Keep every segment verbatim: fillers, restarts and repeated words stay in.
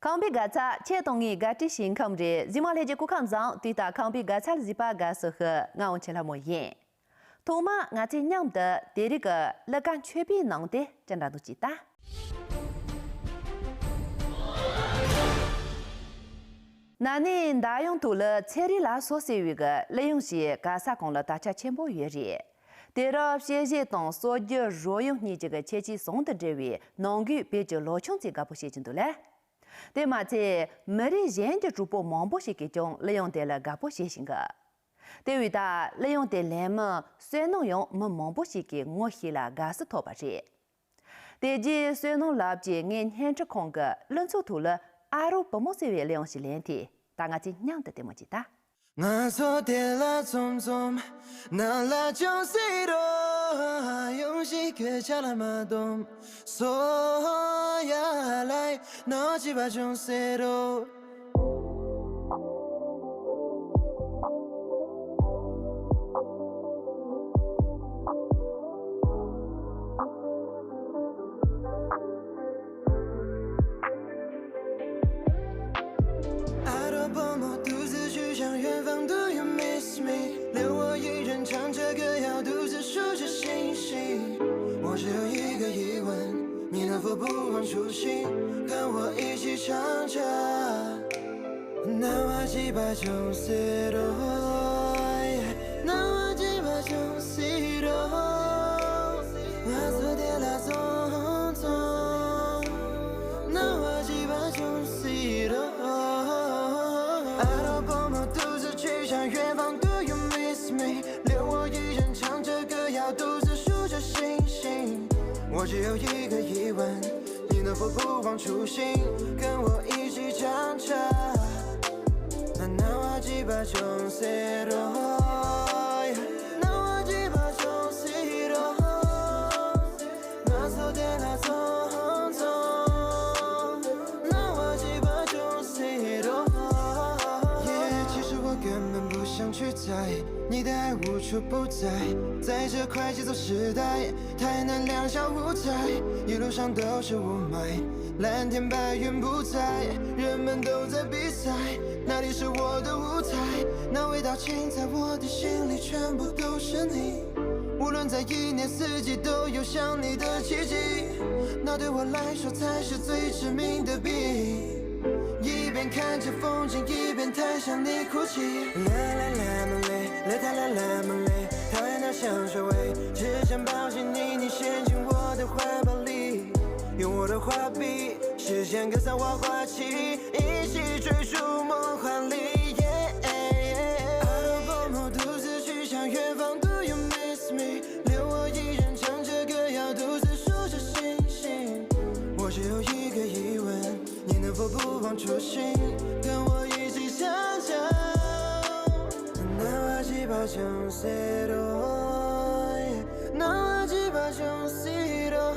ཁམས་པའི་དགའ་ཚལ་ཁྱེད་དང་ངའི་དགའ་སྤྲོའི་ཞིང་ཁམས་རེད། གཟིགས་མོ་ལྷན་རྒྱས་སྐུ་ཁམས་བཟང་། དུས་ལྟར་ཁམས་པའི་དགའ་ཚལ་གཟིགས་པར་དགའ་བསུ་ཞུ། ང་དབང་ཆེན་ལྷ་མོ་ཡིན། ཐོག་མར་ང་ཚོས་མཉམ་དུ་དེ་རིང་གི་གླུ་གར་མཆོད་པའི་ནང་དེ་ཅི་འདྲ་འདུག་ཅིག་ལྟ། ན་ནིང་འདར་དབྱངས་ཐོག་ལ་ཚེ་རིང་ལ་སོགས་ཟེར་བའི་གི་གླུ་དབྱངས་ཤིག་གར་ས་ཁོངས་ལ་དར་ཁྱབ་ཆེན་པོ་ཡོད་རེད། དེ་རུ་བཤད་གཞས་དང་སྲོལ་རྒྱུན་རོལ་དབྱངས་གཉིས་ཀྱི་གི་ཁྱད་ཆོས་ཟུང་དུ་འབྲེལ་བའི་ནང་གི་བོད་ཀྱི་ལོ་ཆུང་ཚོས་དགའ་པོ་བྱེད་ཀྱི་འདུག་ལ། དེ་མ་ཚད་མི་རིགས་གཞན་གྱི་གྲོགས་པོ་མང་པོ་ཞིག་གིས་ཀྱང་གླུ་དབྱངས་དེ་ལ་དགའ་པོ་བྱེད་བཞིན་གི། དེ་བས་ད་གླུ་དབྱངས་དེ་ལེན་མི་བསོད་ནམས་ཡང་མི་མང་པོ་ཞིག་གི་ངོ་ཤེས་ལ་དགའ་བསུ་ཐོབ་པ་རེད། དེ་རྗེས་བསོད་ནམས་ལགས་ཀྱིས་ངའི་སྙན་སྒྲོན་ཁང་གི་གླུ་ཚིག་ཐོག་ལ་ཨ་རོགས་བུ་མོ་ཟེར་བའི་གླུ་དབྱངས་ཤིག་ལེན་ཏེ། ད་ང་ཚོས་མཉམ་དུ་ལྟད་མོ་ཅིག་ལྟ། ང་ཚོ་དེ་ལ་འཛོམས་འཛོམས། ནང་ལ་ཅུང་ཟད་རོ། ཡོང་ཞིག་གི་ཆ་ལ་མ་འདོམས། སོ་ཡ་ལའི་ནོ་ཅི་བ་ཅུང་ཟད་རོ། ཨ་རོགས་བུ་མོ་独自去向远方，Do you miss me？留我一人唱着歌谣，独自数着星星。我只有一个疑问，你能否不忘初心，跟我一起唱着。 ནོ་ཅི་བ་ཅུང་ཟད་རོ། ནོ་ཅི་བ་ཅུང་ཟད་རོ། ང་ཚོ་དེ་ལ་འཛོམས་འཛོམས། ནོ་ཅི་བ་ཅུང་ཟད་རོ། ཨ་རོགས་བུ་མོ་独自去向远方，Do you miss me？留我一人唱着歌谣，独自数着星星。我只有一个疑问， 你能否不忘初心，跟我一起唱着。ནོ་ཅི་བ་ཅུང་ཟད་རོ། ནོ་ཅི་བ་ཅུང་ཟད་རོ། ང་ཚོ་དེ་ལ་འཛོམས་འཛོམས། ནོ་ཅི་བ་ཅུང་ཟད་རོ། Yeah，其实我根本不想去猜，你的爱无处不在，在这快节奏时代， 太难两小无猜，一路上都是雾霾，蓝天白云不在，人们都在比赛，哪里是我的舞台？那味道浸在我的心里，全部都是你。无论在一年四季，都有想你的季节，那对我来说才是最致命的病。一边看着风景，一边太想你哭泣。啦啦啦嘛嘞，啦啦啦啦嘛嘞，讨厌那香水味，只想抱紧你，你陷进我的怀抱里，用我的画笔，实现格桑花花期，一起追逐梦幻里。Yeah。爱的泡沫独自去向远方，Do you miss me？留我一人唱着歌谣，独自数着星星。我只有一个疑问， 你能否不忘初心，跟我一起唱着？ནོ་ཅི་བ་ཅུང་ཟད་རོ། ནོ་ཅི་བ་ཅུང་ཟད་རོ།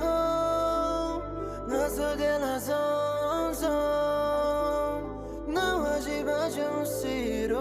ང་ཚོ་དེ་ལ་འཛོམས་འཛོམས། ནོ་ཅི་བ་ཅུང་ཟད་རོ།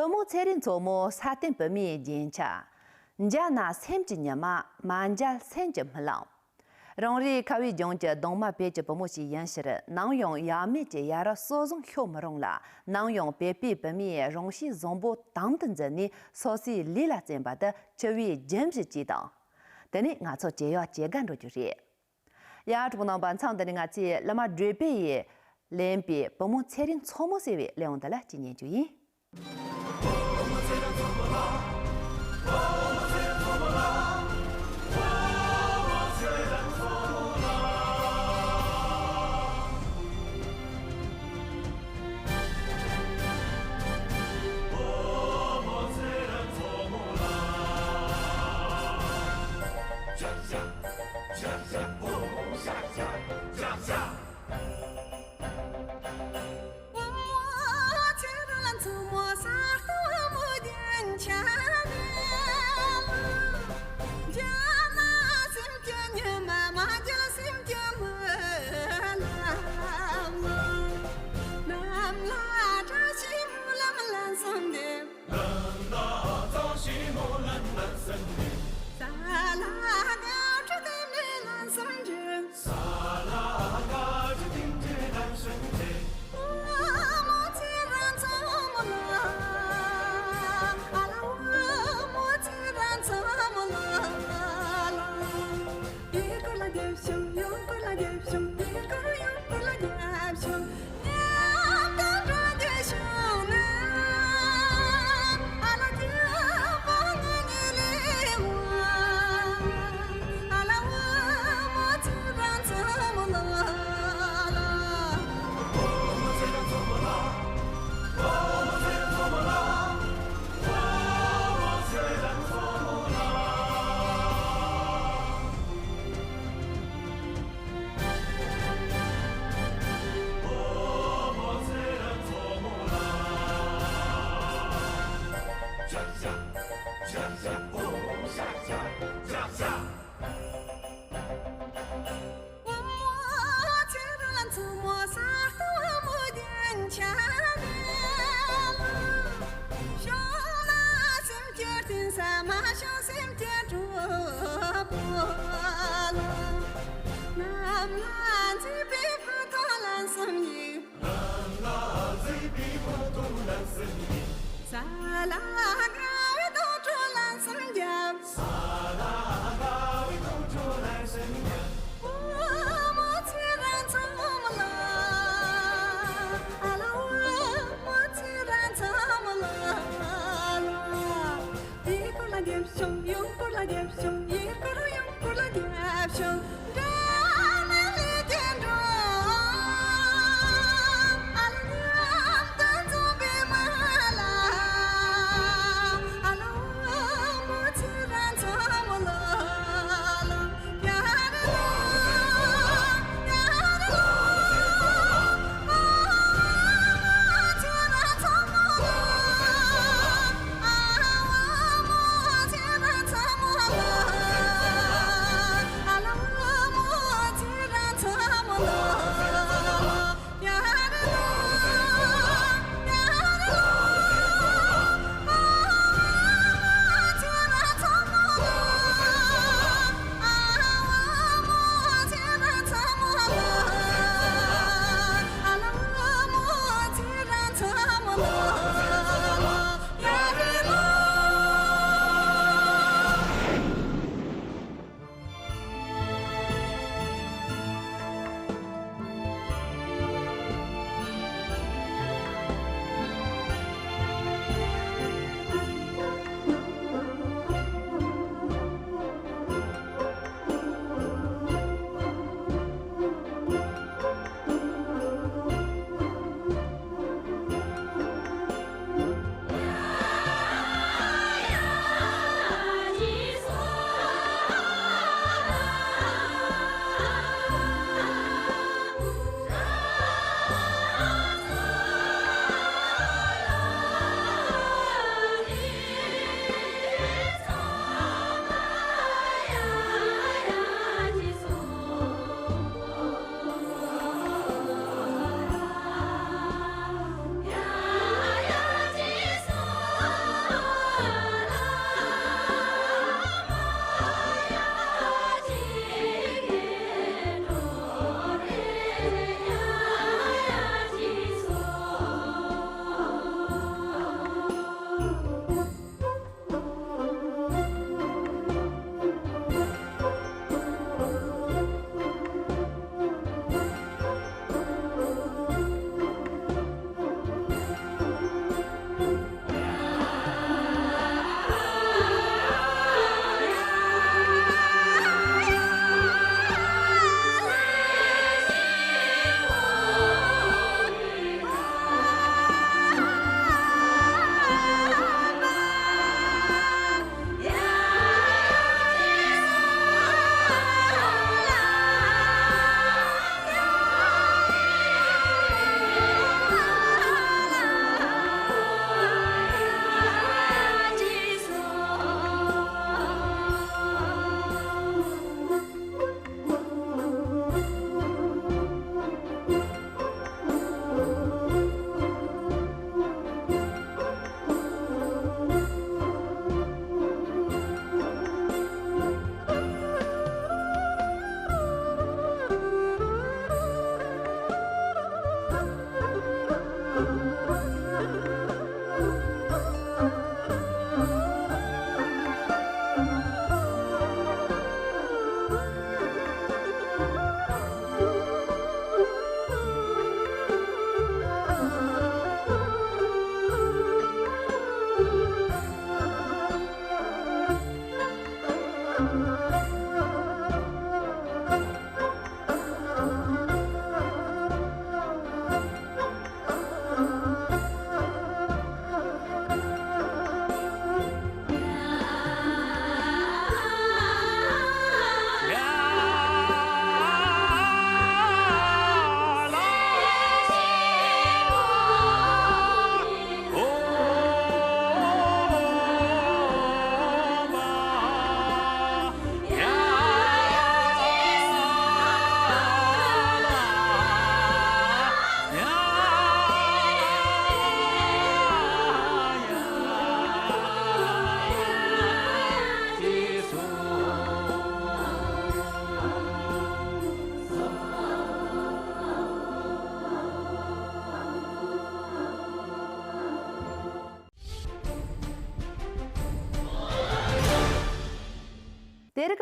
བུ་མོ་ཚེ་རིང་མཚོ་མོ་ས་སྟེང་བུད་མེད་ཀྱི་རྒྱན་ཆ། འཇའ་ན་སེམས་ཀྱི་ཉི་མ། མ་མཇལ་སེམས་ཀྱི་རྨི་ལམ། རང་རེའི་ཁ་བའི་ལྗོངས་ཀྱི་གདོང་དམར་བོད་ཀྱི་བུ་མོ་ཞིག་ཡིན་ཕྱིར། ནམ་ཡང་ཡབ་མེས་ཀྱི་ཡ་རབས་སྲོལ་བཟང་ཤོར་མི་རུང་ལ། ནམ་ཡང་བོད་པའི་བུད་མེད་རང་གཤིས་བཟང་པོ་དམ་དུ་འཛིན་ནས་སོ་སོའི་ལས་ལ་བརྩོན་པ་དེ་འཆི་བའི་རྒྱུན་ཞིག་ཅིག་དང་། དེ་ནས་ང་ཚོ་ཇེ་ཡག་ཇེ་དགའ་འགྲོ་རྒྱུ་རེད། ཡ། གྲོགས་པོ་རྣམ་པ། མཚམས་འདི་ནས་ང་ཚོས་བླ་མ་བགྲེས་པོ་ཡིས་ལེན་པའི་བུ་མོ་ཚེ་རིང་མཚོ་མོ་ཟེར་བའི་གླེང་བ་འདི་ལ་གཅིག་ཉན་རྒྱུ་ཡིན།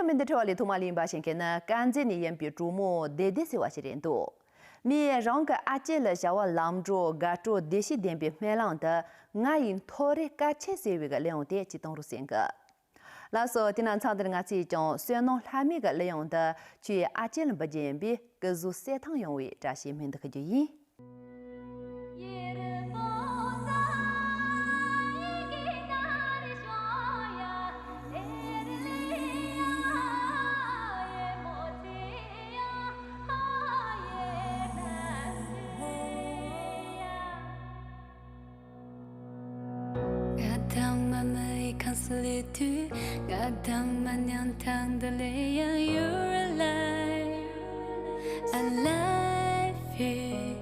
མི་འདི་འཕྲོ་བ་ལས་ཐོག་མ་ལེན་པ་ཞིག་གི་ནི་དཀར་མཛེས་ནས་ཡིན་པའི་གྲོགས་མོ་བདེ་བདེ་ཟེར་བ་ཞིག་རེད་འདུག་མིས་རང་གི་ཨ་ཅེ་ལ་བྱ་བ་ལམ་འགྲོ་དགའ་སྤྲོ་བདེ་སྐྱིད་ལྡན་པའི་སྨོན་ལམ་དུ་ང་ཡི་མཐོ་རིས་སྐར་ཆེན་ཟེར་བའི་གི་གླུ་དབྱངས་དེ་ཅིག་གཏོང་རོགས་ཟེར་གི། ལགས་སོ། དེ་ན་མཚམས་འདིར་ང་ཚོས་ཀྱང་བསོད་ནམས་ལྷ་མོའི་གི་གླུ་དབྱངས་འདི་ཁྱོའི་ཨ་ཅེ་ལ་འབུལ་རྒྱུ་ཡིན་པས་སྐུ་གཟུགས་གསལ་ཐང་ཡོང་བའི་བཀྲ་ཤིས་སྨོན་འདུན་ཞུ་རྒྱུ་ཡིན། ང་དང་མ་མའི་ཁང་སུ་ལས་དུས། ང་དང་མ་ཉང་ཐང་དུ་ལས་ཡང་you're alive. I love you.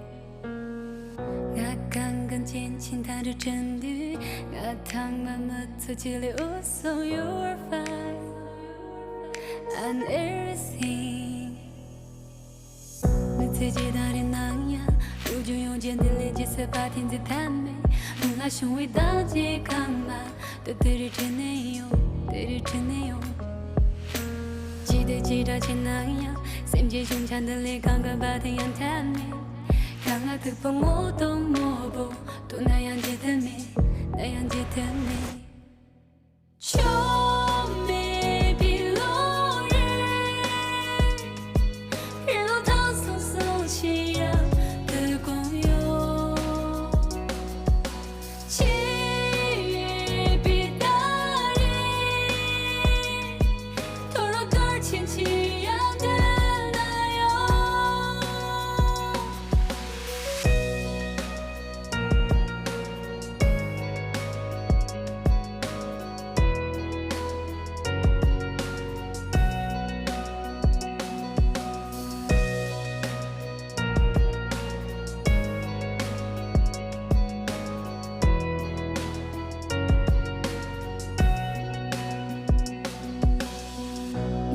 ང་གང་གང་ཅན་ཆིན་ཐང་རུ་ཁྲིན་དུས། ང་དང་མ་མ་ཚོ་ཅི་ལས་འུ་སོང་you're fine. And everything. མི་ཚེ་ཇི་ལྟར་རིང་ནའང་། ལོ་རྒྱུས་ཡོང་རྒྱུ་འདི་ལས་ཇི་སྲིད་པ་དེ་འཛི་ཐབས་མེད། ང་བྱུང་བའི་བདག་རྐྱེན་གང་མ། དེ་དེ་རིང་དྲན་ནས་ཡོང་། དེ་རིང་དྲན་ནས་ཡོང་། ཅི་སྟེ་ཅི་འདྲ་བྱས་ནའང་། སེམས་ཀྱི་བྱུང་བྱ་འདི་ལས་གང་གི་བ་དེ་ཡང་ཐབས་མེད། གང་ལ་ཐུག་པ་ངོ་གདོང་མོ་བོ། དོ་ན་ཡང་འཇིག་ཐབས་མེད། ན་ཡང་འཇིག་ཐབས་མེད།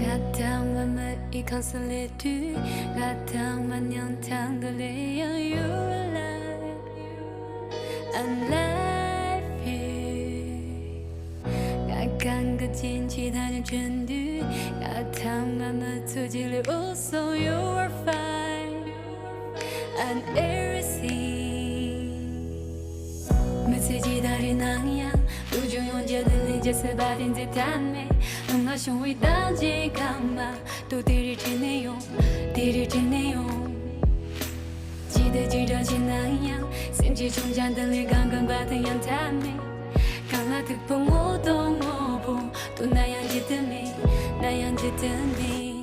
ང་དང་མ་མ་ཡི་ཁང་སུ་ལས་དུས། ང་དང་མ་ཉང་ཐང་དུ་ལས་ཡང་you're alive. I love you. ང་གང་གི་ཅན་ཆི་ཐང་ནས་བྱོན་དུས། ང་དང་མ་མ་ཚོ་ཅི་ལས་འུ་སོང་you're fine. And everything. མི་ཚེ་ཇི་ལྟར་རིང་ནའང་། ལོ་རྒྱུས་ཡོང་རྒྱུ་འདི་ལས་ཇི་སྲིད་པ་དེ་འཛི་ཐབས་མེད། ང་བྱུང་བའི་བདག་རྐྱེན་གང་མ། དོ་དེ་རིང་དྲན་ནས་ཡོང་། དེ་རིང་དྲན་ནས་ཡོང་། ཅི་སྟེ་ཅི་འདྲ་བྱས་ནའང་། སེམས་ཀྱི་བྱུང་བྱ་འདི་ལས་གང་གི་བ་དེ་ཡང་ཐབས་མེད། གང་ལ་ཐུག་པ་ངོ་གདོང་མོ་བོ། དོ་ན་ཡང་འཇིག་ཐབས་མེད། ན་ཡང་འཇིག་ཐབས་མེད།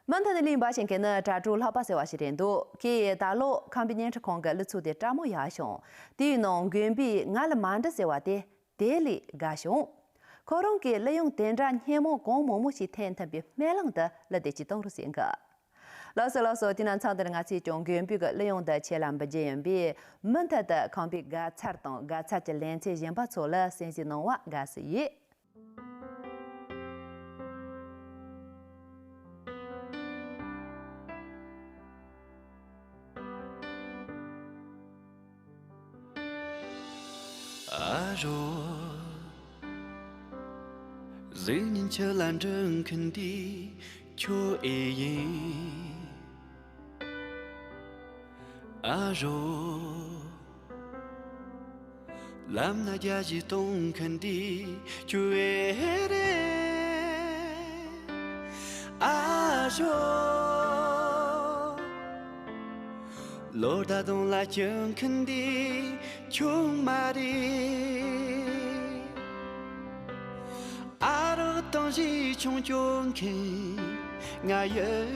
མུ་མཐུད་ནས་གླེང་བ་ཞིག་གི་ནི་དྲ་གྲོགས་ལྷག་པ་ཟེར་བ་ཞིག་རེད་འདུག་ཁོས་ད་ལོ་ཁམས་པའི་བརྙན་འཕྲིན་ཁང་གི་གླུ་ཚིག་དེ་སྤྲ་མོ་ཡག་བྱུང་། དེའི་ནང་མགོན་པོས་ང་ལ་མ་འདྲི་ཟེར་བ་དེ་དེ་ལས་དགའ་བྱུང་། ཁོ་རང་གིས་གླུ་དབྱངས་དེ་འདྲ་སྙན་མོ་གང་མང་མང་ཞིག་འཐེན་ཐུབ་པའི་སྨོན་ལམ་དུ་གླུ་དེ་ཅིག་གཏོང་རོགས་ཟེར་གི། ལགས་སོ་ལགས་སོ། དེ་ན་མཚམས་འདིར་ང་ཚོས་ཀྱང་མགོན་པོའི་གི་གླུ་དབྱངས་འདི་ཁྱེད་ལ་འབུལ་རྒྱུ་ཡིན་པས། མུ་མཐུད་དུ་ཁམས་པའི་དགའ་ཚལ་དང་དགའ་ཚལ་གྱི་ལེ་ཚན་གཞན་པ་ཚོ་ལ་གསན་གཟིགས་གནང་བ་དགའ་བསུ་ཡོད། རོ། གཟུགས་བརྙན་ཆུ་ལ་འདྲུད་མཁན་འདི་ཁྱོད་ཨེ་ཡིན། ཨ་རོ། ལམ་ན་རྒྱ་ཞིག་གཏོང་མཁན་འདི་ཁྱོད་ཨེ་རེད། ཨ་རོ། ལོ་ཟླ་གདོང་ལ་སྐྱོན་མཁན་འདི་ཁྱོད་མ་རེད། ཨ་རོ། གཏམ་བཤད་ཆུང་སྐྱོར་མཁན་ང་ཡིན།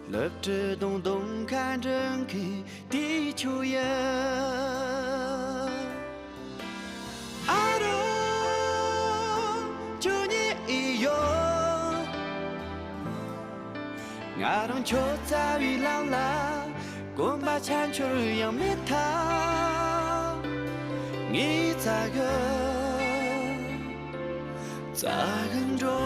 སློབ་ཕྲུག་གདོང་གདོང་ཁ་འདྲི་མཁན་དེ་ཁྱོད་ཡིན། ཨ་རོ། ཁྱོད་ཉིད་ཨེ་ཡོད། ང་རང་ཁྱོད་རྩ་བའི་ལམ་ལ་གོམ་པ་ཆ་འཕྱུར་ཡང་མེད་ཐལ། ངས་བཙལ་གི་བཙལ་གི་འགྲོ།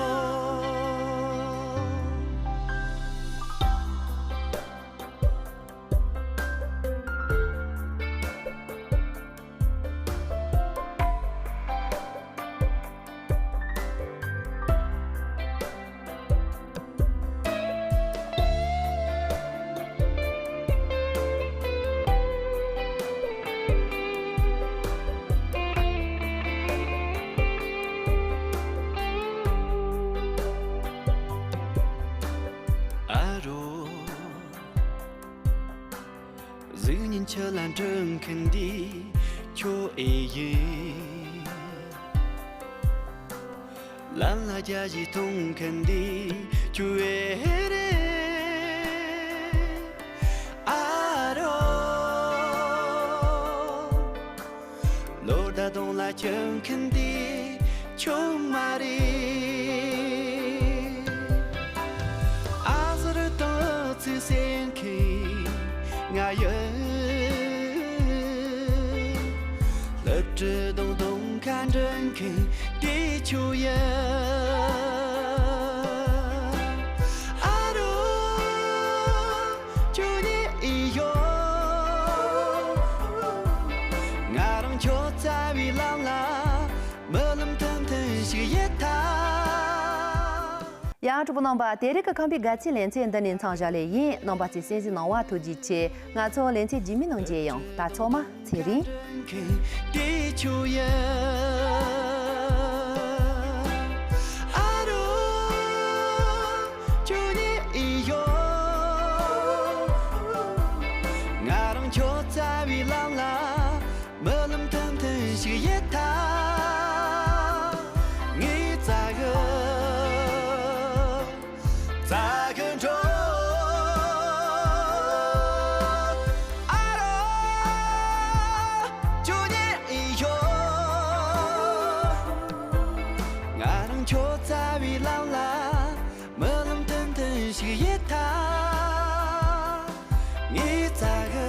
ཨ་རོ། གཟུགས་བརྙན་ཆུ་ལ་འདྲུད་མཁན་འདི་ཁྱོད་ཨེ་ཡིན། ལམ་ལ་རྒྱ་ཞིག་གཏོང་མཁན་འདི་ཁྱོད་ཨེ་རེད། ཨ་རོ། ལོ་ཟླ་གདོང་ལ་སྐྱོན་མཁན་འདི་ཁྱོད་མ་རེད། ཨ་ཟུར་དང་ཚིག་གསན་མཁན་ང་ཡིན། སློབ་ཕྲུག་གདོང་གདོང་ཁ་འདྲི་མཁན་དེ་ཁྱོད་ཡིན། ཨ་རོ། ཁྱོད་ཉིད་ཨེ་ཡོད། ང་རང་ཁྱོད་རྩ་བའི་ལམ་ལ་རྨི་ལམ་ཐུང་ཐུང་ཞིག་ཡིན་ཐལ། ཡང་གྲོགས་པོ་རྣམ་པ། དེ་རིང་གི་ཁམས་པའི་དགའ་ཚལ་ལེ་ཚན་འདི་ནས་མཚམས་བཞག་ལེ་ཡིན། རྣམ་པ་ཚོས་གསན་གཟིགས་གནང་བར་ཐུགས་རྗེ་ཆེ། ང་ཚོ་ལེ་ཚན་རྗེས་མའི་ནང་མཇལ་ཡོང་། ད་ཚང་མ་ཚེ་རིང་། དེ་ཁྱོད་ཡིན། ཨ་རོ། ཁྱོད་ཉིད་ཨེ་ཡོད། ང་རང་ཁྱོད་རྩ་བའི་ལམ་ལ་རྨི་ལམ་ཐུང་ཐུང་ཞིག་ཡིན་ཐལ། ངས་བཙལ་གི་བཙལ་གི་འགྲོ། ཨ་རོ། ཁྱོད་ཉིད་ཨེ་ཡོད། ང་རང་ཁྱོད་རྩ་བའི་ལམ་ལ་རྨི་ལམ་ཐུང་ཐུང་ཞིག་ཡིན་ཐལ། ངས་བཙལ་གི